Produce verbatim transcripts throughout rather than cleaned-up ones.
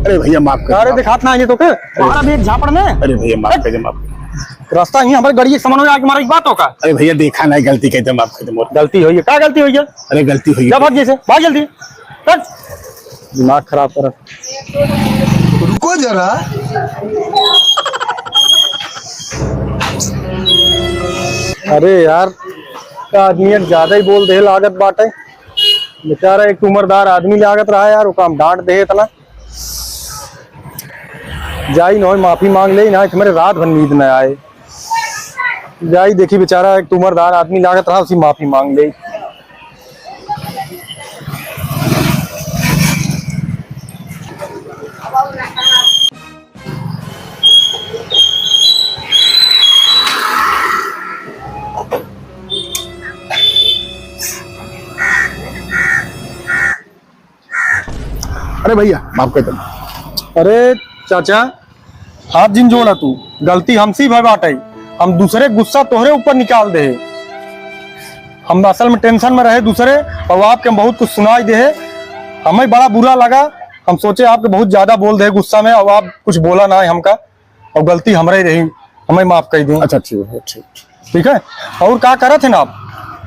अरे भैया, माफ कर दे, अरे माफ। दिखात ना आइए तो के? अरे। मारा भी एक झापड़ में। अरे भैया, माफ कर दे, माफ कर दे। रास्ता ही हमारे गाड़ी के सामने में आके मारा एक बात हो का? अरे भैया, देखा ना, गलती कर दे, माफ कर दे मोर। गलती होई है? का गलती होई है? अरे गलती होई है। जा भाग जैसे, भाग जल्दी। हट। दिमाग खराब कर। रुको जरा। अरे यार, का आदमी एक ज्यादा ही बोल दे लागत बाटे। बेचारा एक उम्रदार आदमी लागत रहा यार, ओका हम डांट दे इतना। जाई ना, माफी मांग ले ना, हमारे रात भर नींद ना आए। जाई देखी बेचारा एक उम्रदार आदमी लागत रहा, उसी माफी मांग ले। अरे भैया, माफ कर दो। अरे चाचा, हाथ जिन जोड़ा तू, गलती हमसी भय बाटे। हम दूसरे गुस्सा तोहरे ऊपर निकाल दे। हम असल में टेंशन में रहे दूसरे, और आपके हम बहुत कुछ सुनाई दे। हमें बड़ा बुरा लगा, हम सोचे आपके बहुत ज्यादा बोल दे गुस्सा में, और आप कुछ बोला ना है हमका। और गलती हमरे रही, हमें माफ कर दे। अच्छा, ठीक है, ठीक, ठीक। ठीक है, और का करत है ना आप?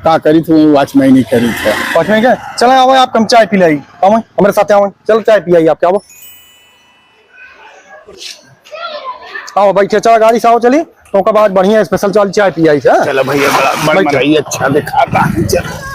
का करी थे, वॉचमैन ही करी थे। वॉचमैन के? चला, आवा, आपके हम चाय पिलाई, आवा, हमरे साथ आवा, चल, चाय पिलाई आपके, आवा। आओ, बैठे, चला, गाड़ी से आओ, चली, तो ओकर बाद बढ़िया special चाल चाय पियाई थे, हाँ? चलो भैया, बड़ा, बड़ा बैठो। मड़ई अच्छा दिखाता है, चलो।